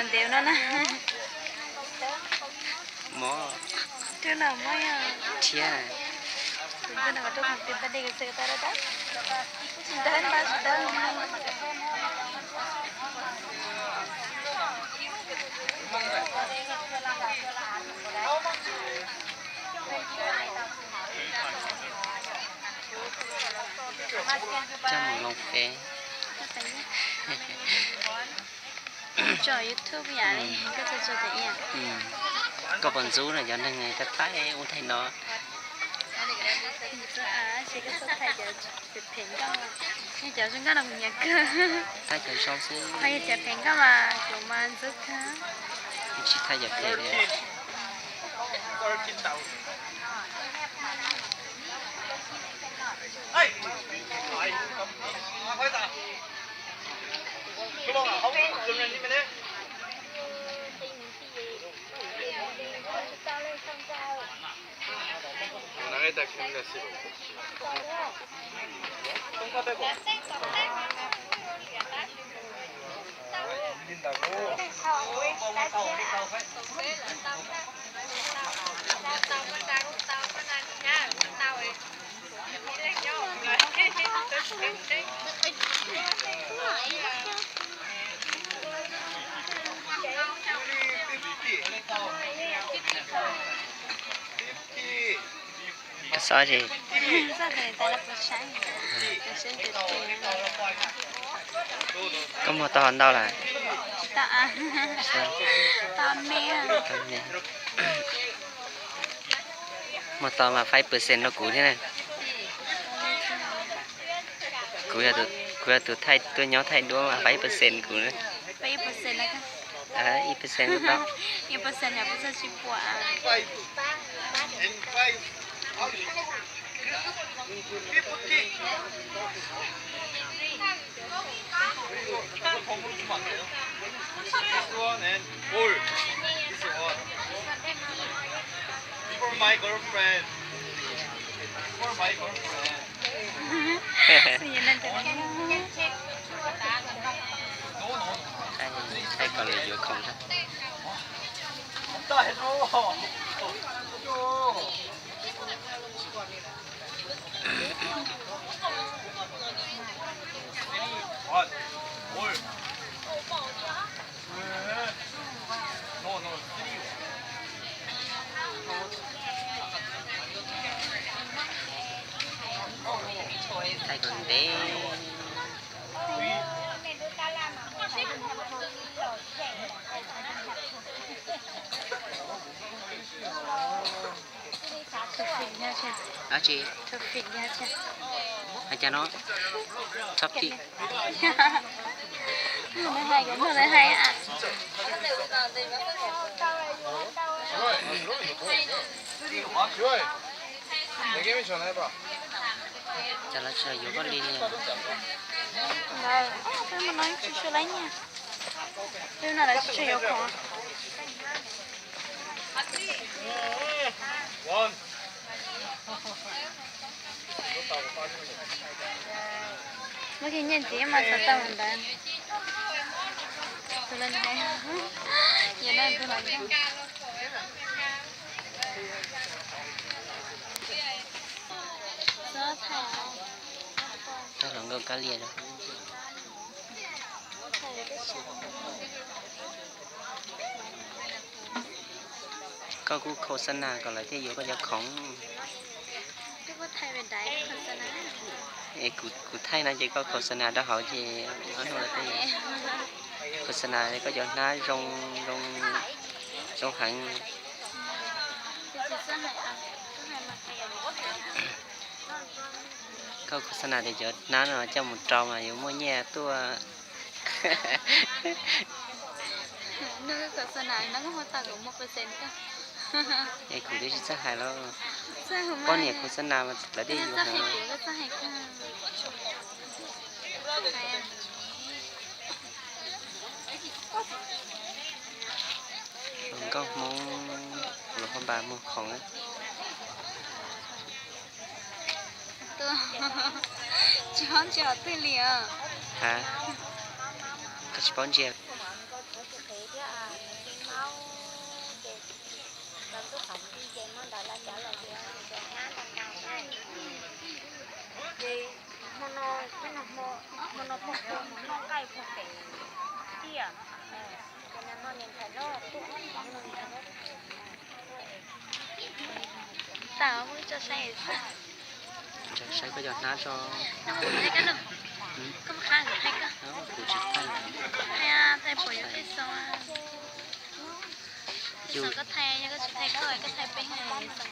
Ntev no na. Mov. Rau no mov yog. Thiab. Tus no rau tus pib pas dej kws xwb tau rau tau. Tsis tau ntau tsis tau. Coj mus loo feb. Tso YouTube yam li koj tso tso tias ib yam. Koj puas ntxub no cov neeg thaij thaij ub thaij no? Ntxub a, ces koj txhob thaij cov phem nkauj, yog cov zoo nkauj no kuv nyiam kawg. Thaij cov zoo xwb. Ho yog cov phem nkauj mas kuv mas ntxub kawg. Tsis thaij cov phem li. Koj xob tsis? Koj muag tau ntau lawm? Tsis tau a. Tau me. Muag tau mas five percent rau kuv thiab na. Kuv yog tus thaij tuaj nyob thaij duab mas five percent kuv na. Ib percent tau. This one and all. This is all. For my girlfriend. For my girlfriend. No, no, no. Thaij kom lawv yuav khoom. One, all. No, no, three. Thaij kom ntev. Dab tsi? Hais cas no? Topic. Cas lawv tsis yuav koj li li? Peb no lawv tsis yuav khoom. Muab kiag nyiaj ntxiv mas xav tau ntawd. Tus lawv hais, yog no tus lawv. Tau hluas nkauj kab lias. Koj kuj khos xa nas kom lawv thiaj yuav koj cov khoom. Es kuv thaij no ces koj khos xa nas rau hauv ces ob hnub lawv thiaj yuav. Khos xa nas koj cov hnab zoo, zoo heev. Koj khos xa nas tias cov hnab no coj mus rau mas yuav muaj nyiaj tuaj. Es kuv twb tsis txawj hais los. Poj niam khos xa nas mas lawv thiaj yuav heev. Hluas nkauj Hmoob, hluas Hmoob npam muag khoom na. Tsis paub ntsia twg li os. Ha, koj tsis paub ntsia. Tau, tso saib, saib koj cov hnab tso. Koj mus qhab thaij koj. Kuv tsis thaij. Thaij, thaij puas yuav tej xov. Tej xov koj thaij, yog koj tsis thaij koj, koj thaij peb hais xov.